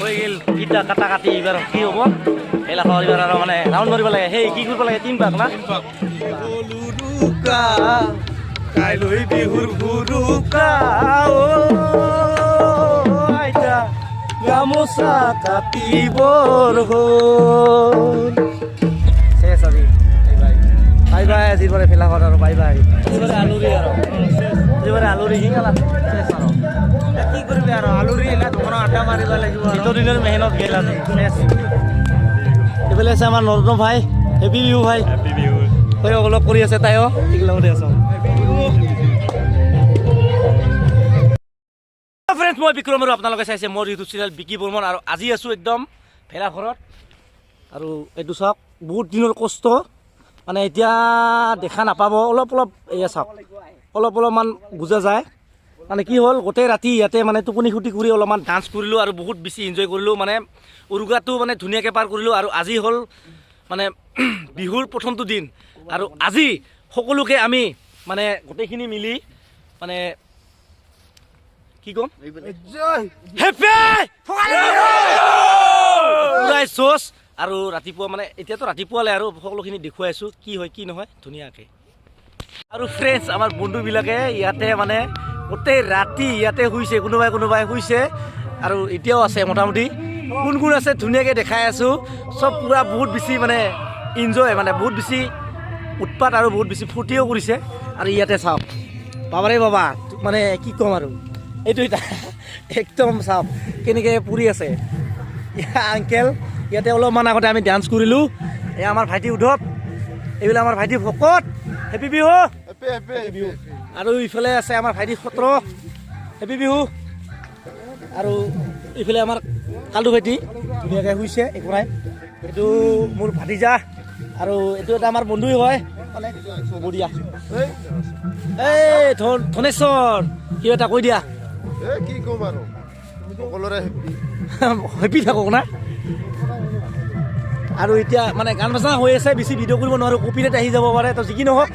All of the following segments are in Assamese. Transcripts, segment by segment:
হৈ গ'ল ফিটা কাটা কাটি। এইবাৰ কি হ'ব? ভেলাঘৰ এইবাৰ আৰু মানে ৰাউণ্ড মাৰিব লাগে। সেই কি কৰিব লাগে? তিন পাক না? কাইলৈ বিহুৰ উৰুকা, অ আইতা, গামোচা কাটিবৰ হ'ল। শেষ আজি। Bye bye, bye bye. আজিৰ পৰা ভেলাঘৰ আৰু বাই বাই। এইবাৰে আলুৰি আৰু এইবাৰে আলুৰি শিঙালা শেষ আৰু। কি কৰিবি আৰু, আলুৰি এনে দোকানত আড্ডা মাৰিব লাগিব আৰু। ইটো দিনৰ মেহনত গেল আজি শেষ। এইফালে আছে আমাৰ নৰোত্তম ভাই। হেপী বিহু ভাই। হেপী বিহু। তই অলপ কৰি আছে, তাইও এইগিলামতে আছ। ফ্ৰেণ্ডছ, মই বিক্ৰম আৰু আপোনালোকে চাইছে মোৰ ইউটিউব চেনেল বিকি বৰ্মন। আৰু আজি আছোঁ একদম ভেলাঘৰত। আৰু এইটো চাওক, বহুত দিনৰ কষ্ট। মানে এতিয়া দেখা নাপাব, অলপ অলপ এয়া চাওক, অলপ অলপমান বুজা যায়। মানে কি হ'ল, গোটেই ৰাতি ইয়াতে মানে টোপনি ক্ষতি কৰি অলপমান ডান্স কৰিলোঁ আৰু বহুত বেছি এনজয় কৰিলোঁ। মানে উৰুকাটো মানে ধুনীয়াকৈ পাৰ কৰিলোঁ। আৰু আজি হ'ল মানে বিহুৰ প্ৰথমটো দিন। আৰু আজি সকলোকে আমি মানে গোটেইখিনি মিলি মানে কি ক'ম, হেপী পুৰাই চচ। আৰু ৰাতিপুৱা মানে এতিয়াতো ৰাতিপুৱালে আৰু সকলোখিনি দেখুৱাই আছোঁ কি হয় কি নহয় ধুনীয়াকৈ। আৰু ফ্ৰেণ্ডছ, আমাৰ বন্ধুবিলাকে ইয়াতে মানে গোটেই ৰাতি ইয়াতে শুইছে, কোনোবাই কোনোবাই শুইছে আৰু এতিয়াও আছে। মোটামুটি কোন কোন আছে ধুনীয়াকৈ দেখাই আছোঁ। চব পূৰা বহুত বেছি মানে এনজয়, মানে বহুত বেছি উৎপাত আৰু বহুত বেছি ফূৰ্তিও কৰিছে। আৰু ইয়াতে চাওক, বাবাৰে বাবা, মানে কি ক'ম আৰু, এইটো এটা একদম চাওক কেনেকৈ পুৰি আছে আংকেল। ইয়াতে অলপমান আগতে আমি ডান্স কৰিলোঁ। এই আমাৰ ভাইটি উদ্ধৱ, এইবিলাক আমাৰ ভাইটি ভকত। হেপী বিহু। বিহু। আৰু ইফালে আছে আমাৰ ভাইটি সত্ৰ। হেপী বিহু। আৰু ইফালে আমাৰ কালু ভাইটি ধুনীয়াকৈ শুইছে, একো নাই। এইটো মোৰ ভাতিজা আৰু এইটো এটা আমাৰ বন্ধুই হয়। মানে বঢ়িয়া। এই ধনেশ্বৰ, কিবা এটা কৈ দিয়া। এ কি ক'ম আৰু, সকলোৰে হেপী। হেপী থাকক না। আৰু এতিয়া মানে গান বাজনা হৈ আছে, বেছি ভিডিঅ' কৰিব নোৱাৰোঁ, কপিৰাইট আহি যাব পাৰে। তো যি কি নহওক,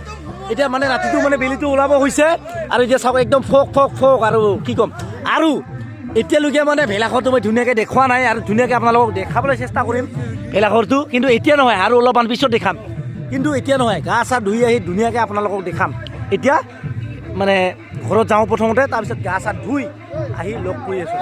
এতিয়া মানে ৰাতিটো মানে বেলিটো ওলাব হৈছে। আৰু এতিয়া চাওক, একদম ফক ফক ফক। আৰু কি ক'ম আৰু, এতিয়ালৈকে মানে ভেলাঘৰটো মই ধুনীয়াকৈ দেখুওৱা নাই। আৰু ধুনীয়াকৈ আপোনালোকক দেখাবলৈ চেষ্টা কৰিম ভেলাঘৰটো, কিন্তু এতিয়া নহয়, আৰু অলপমান পিছত দেখাম। কিন্তু এতিয়া নহয়, গা চা ধুই আহি ধুনীয়াকৈ আপোনালোকক দেখাম। এতিয়া মানে ঘৰত যাওঁ প্ৰথমতে, তাৰপিছত গা চা ধুই আহি লগ কৰি আছোঁ।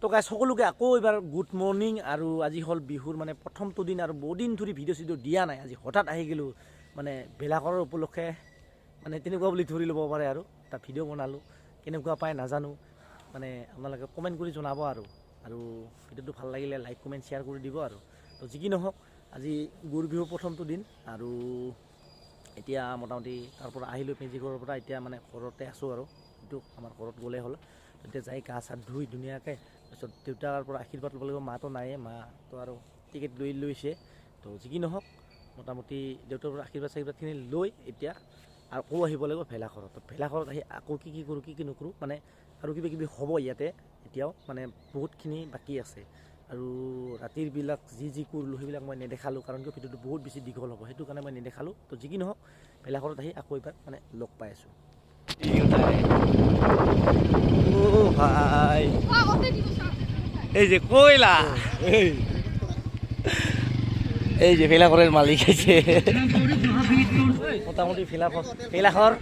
তো গাইজ, সকলোকে আকৌ এবাৰ গুড মৰ্ণিং। আৰু আজি হ'ল বিহুৰ মানে প্ৰথমটো দিন। আৰু বহুত দিন ধৰি ভিডিঅ' চিডিঅ' দিয়া নাই। আজি হঠাৎ আহি গ'লোঁ মানে ভেলাঘৰৰ উপলক্ষে, মানে তেনেকুৱা বুলি ধৰি ল'ব পাৰে। আৰু এটা ভিডিঅ' বনালোঁ, কেনেকুৱা পায় নাজানো, মানে আপোনালোকে কমেণ্ট কৰি জনাব। আৰু ভিডিঅ'টো ভাল লাগিলে লাইক, কমেণ্ট, শ্বেয়াৰ কৰি দিব। আৰু তো যি কি নহওক, আজি গৰু বিহুৰ প্ৰথমটো দিন। আৰু এতিয়া মোটামুটি তাৰ পৰা আহিলোঁ মেজি ঘৰৰ পৰা, এতিয়া মানে ঘৰতে আছোঁ। আৰু এইটো আমাৰ ঘৰত গ'লে হ'ল। এতিয়া যাই গা চা ধুই ধুনীয়াকৈ তাৰপিছত দেউতাৰ পৰা আশীৰ্বাদ ল'ব লাগিব। মাটো নায়ে, মাটো আৰু টিকেট লৈ লৈছে। তো যি কি নহওক, মোটামুটি দেউতাৰ পৰা আশীৰ্বাদ চাশীৰ্বাদখিনি লৈ এতিয়া আকৌ আহিব লাগিব ভেলাঘৰত। তো ভেলাঘৰত আহি আকৌ কি কি কৰোঁ, কি কি নকৰোঁ, মানে আৰু কিবা কিবি হ'ব ইয়াতে। এতিয়াও মানে বহুতখিনি বাকী আছে। আৰু ৰাতিৰবিলাক যি যি কৰিলোঁ সেইবিলাক মই নেদেখালোঁ, কাৰণ কিয় ভিডিঅ'টো বহুত বেছি দীঘল হ'ব, সেইটো কাৰণে মই নেদেখালোঁ। তো যি কি নহওক, ভেলাঘৰত আহি আকৌ এবাৰ মানে লগ পাই আছোঁ। অ' ভাই, এই যে কয়লা, এই যে ভেলাঘরের মালিক আছে। মোটামুটি ভেলাঘর, ভেলাঘর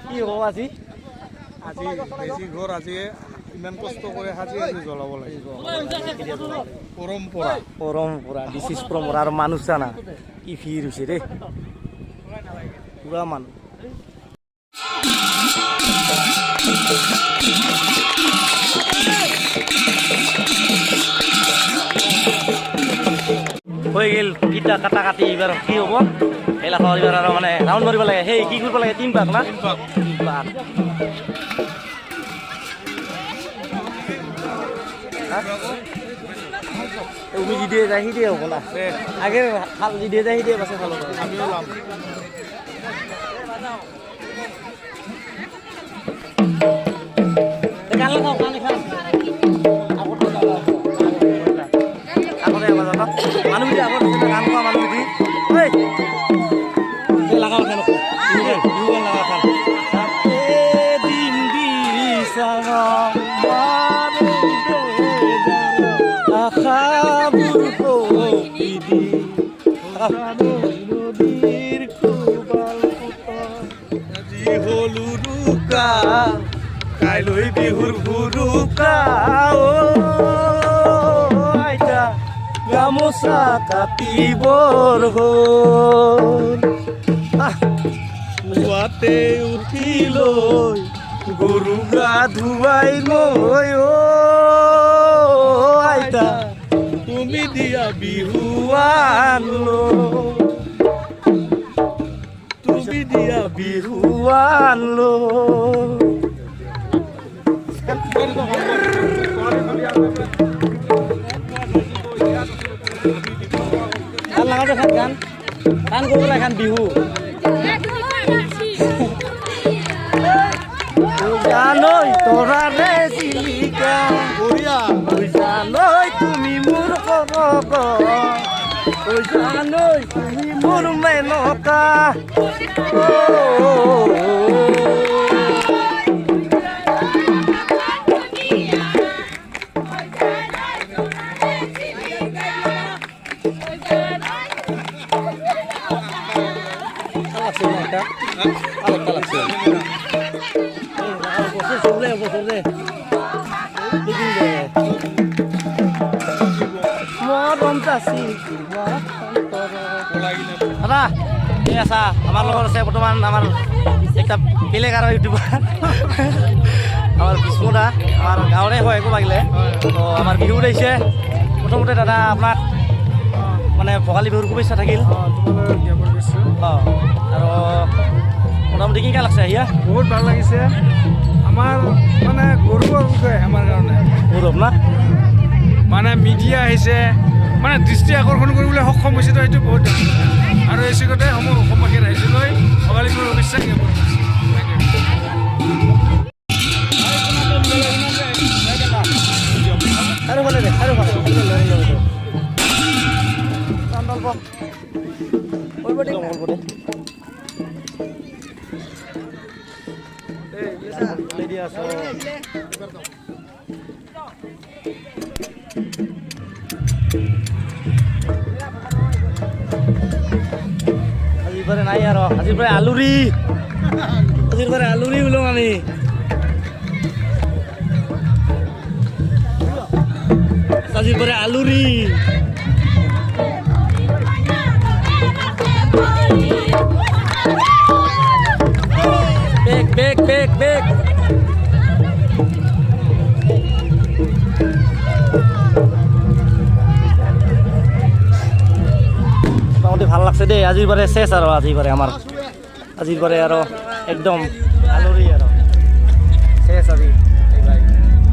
কি হ'ব আজি? আজি মেজি ঘৰ আজি ইমান কষ্ট কৰি সাজি আজি জ্বলাব লাগিব, পৰম্পৰা। পৰম্পৰা, this is পৰম্পৰা। আৰু মানুহ জানা কি ভিৰ হৈছে দেই, পুৰা মানুহ। হৈ গ'ল ফিটা কাটা কাটি। এইবাৰ কি হ'ব? ভেলাঘৰ এইবাৰ আৰু মানে ৰাউণ্ড মাৰিব লাগে। সেই কি কৰিব লাগে? তিন পাক না? তিন পাক। উমি যি দিয়ে যায় সি দিয়ে হ'ব না, আগে ভাল যি দিয়ে যায় সি দিয়ে পাছে ভাল হ'ব। আমিও লাম। গান লগাও, গান এখন আগতে মানুহ আগত গান গোৱা মানুহ লাগাও এখন বিহু গান লাগাও এখন। হলো ৰুকা কাইলৈ বিহুৰ ভুৰুকা, আইতা গামোচা কাটিবৰ হ'ল। পুৱাতে উঠি লৈ গৰু গা ধুৱাই লৈ, আইতা তুমি দিয়া বিহুৱান, তুমি দিয়া বিহুৱান। গান লাগাতে গান গান কৰিব লাগে বিহু। জানৈ তৰাৰে জিলিকা, জানৈ তুমি মোৰ কৰক, জানৈ তুমি মোৰ মেনকা। লাগছে দাদা, এই আছা আমাৰ লগত আছে বৰ্তমান আমাৰ একটা বেলেগ আৰু ইউটিউবাৰ আমাৰ বিষ্ণু দা, আমাৰ গাঁৱৰে হয় একো লাগিলে। তো আমাৰ বিহু আহিছে। প্ৰথমতে দাদা আপোনাক মানে ভোগালী বিহুৰ শুভেচ্ছা থাকিল। অঁ, আৰু মোটামুটি কেনেকুৱা লাগছে আহিয়া? বহুত ভাল লাগিছে। আমাৰ মানে গৌৰৱৰ বিষয় আমাৰ কাৰণে। গৌৰৱ না? মানে মিডিয়া আহিছে, মানে দৃষ্টি আকৰ্ষণ কৰিবলৈ সক্ষম হৈছে, তো সেইটো বহুত। আৰু এই চিকতে সমূহ অসমবাসী ৰাইজলৈ ভোগালী বিহুৰ শুভেচ্ছা জ্ঞাপন কৰিছোঁ। আজিৰ পৰা নাই আৰু, আজিৰ পৰা আলুৰি, আজিৰ পৰা আলুৰি বোলো আমি। আজিৰ পৰা আলুৰি। বেগ বেগ বেগ বেগ। মোটামুটি ভাল লাগছে দেই। আজিৰ পাৰে চেচ আৰু, আজিৰ পাৰে আমাৰ, আজিৰ পাৰে আৰু একদম আলুৰি আৰু চেচ আজি।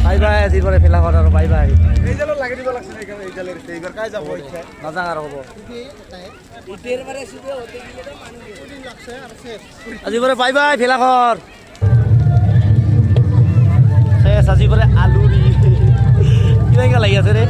বাই বাই আজিৰ পাৰে ফেলাঘৰ আৰু বাই বাই। নাযাওঁ আৰু হ'ব। আজিৰ পাৰে বাই বাই ভেলাঘৰ চেচ। আজিৰ পাৰে আলুৰি। কিবা কিবা লাগি আছে ৰে।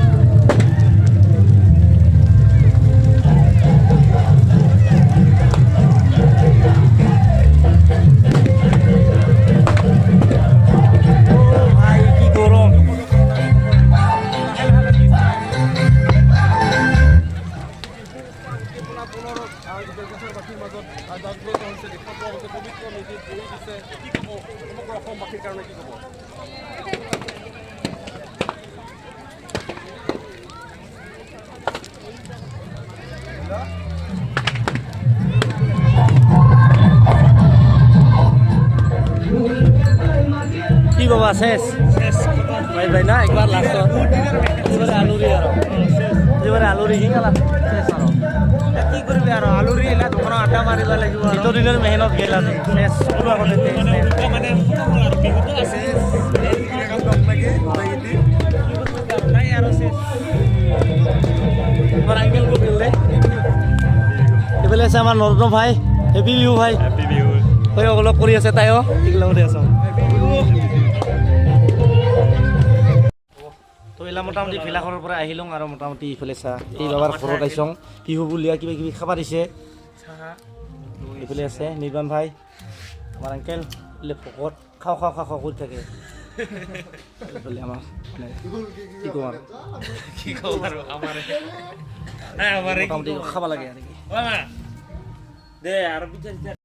কি বাবা শেষ বাই বাই না একবার লাস্ট এবারে আলুরি আর এবারে আলুরি কি গেলা শেষ আর কি করবি আর আলুরি এলা দোকান আড্ডা মারিবা লাগিব আর দিনের মেহনত গেল আজি শেষ পুরো আগতে মানে আর বিহুতো আছে। এইফালে আছে আমাৰ নৰোত্তম ভাই। হেপী বিহু ভাই। হেপী বিহু। তই অলপ কৰি আছে, তাইও এইগিলা কৰি আছে। তো এইলা মোটামুটি ভেলাঘৰৰ পৰা আহিলোঁ আৰু মোটামুটি ইফালে চাহ এই বাবাৰ ঘৰত আহিছোঁ। বিহু বুলিয়া কিবা কিবি খাবা দিছে। এইফালে আছে নিৰ্বাণ ভাই, আমাৰ আংকেল। এইফালে ভকত খাওঁ খাওঁ খাওঁ খাওঁ কৰি থাকে। এইফালে আমাৰ মানে কি ক'ম আৰু। কি ক'ম আৰু, আমাৰ মোটামুটি খাব লাগে আৰু কি। দে আৰু পিঠা।